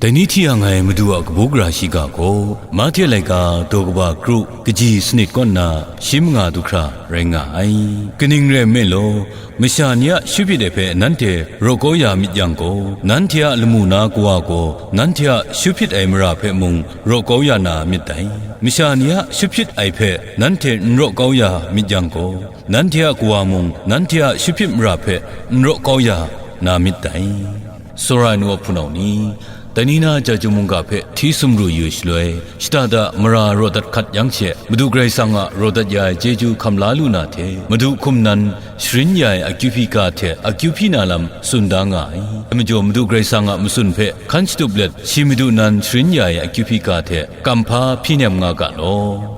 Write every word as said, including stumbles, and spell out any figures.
Dai ni hti yang ai Madu a kabu gara shiga gaw, Mahte laika daw kaba kru kaji sanit kaw nna shi manga du hkra rai nga ai. Kaning rai nme law, masha ni a shupit ai hpe nanhte raw kau ya myit yang gaw, nanhte a lamu na Kawa gaw nanhte a shupit ai mara hpe mung raw kau ya na myit dai. Masha ni a shupit ai hpe nanhte n raw kau ya myit yang gaw, nanhte a Kawa mung nanhte a shupit mara hpe n raw kau ya na myit dai. Sora ai nu a hpunau ni, dai ni na Chyeju mungga hpe hti sumru yu shaloi, shada da mara raw dat hkat yang she, Madu Karai Kasang a raw dat ya ai chyeju hkam la lu na hte, Madu hkum nan sharin ya ai akyu hpyi ga hte akyu hpyi na lam tsun da nga ai. Dai majaw, Madu Karai Kasang a matsun hpe hkan shatup let, shi Madu nan sharin ya ai akyu hpyi ga hte kamhpa hpyi nem nga ga law.